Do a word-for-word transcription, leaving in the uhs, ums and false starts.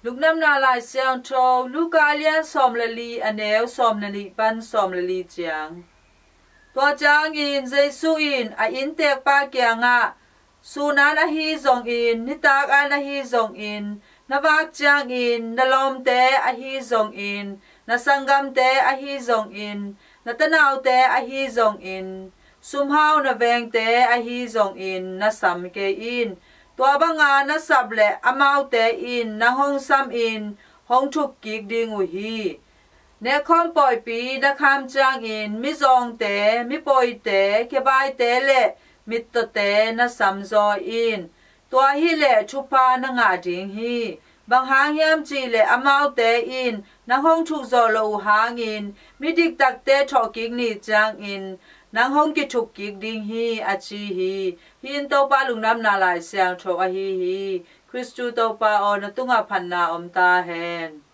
Lungdamna Lai Siangtho, Luka a lian sawm le li, a neu sawm le nih pan sawm le li ciang. Tua ciangin Jesu in a inntekpa kiangah, "Sun-an ahi zongin, nitak-an ahi zongin, na vak ciangin na lawmte ahi zongin, na sanggamte ahi zongin, na tanaute ahi zongin, sumhau na vengte ahi zongin na sam kei in. Tua banga na sap le amaute in nang hong samin hong thuk kik ding uh hi. Nekkhawm pawipi na kham ciangin mizawngte, mipawite, kebaite le mittawte na samzaw in. Tua hileh thupha na ngah ding hi. Bang hang hiam cihleh amaute in nang hong thukzawh loh uh hangin midiktakte thawhkik ni ciangin nang hong kithuk kik ding hi," a ci hi. Hih in Topa Lungdamna Lai Siangtho ahi hi. Khristu Topa aw, na tungah phatna om ta hen.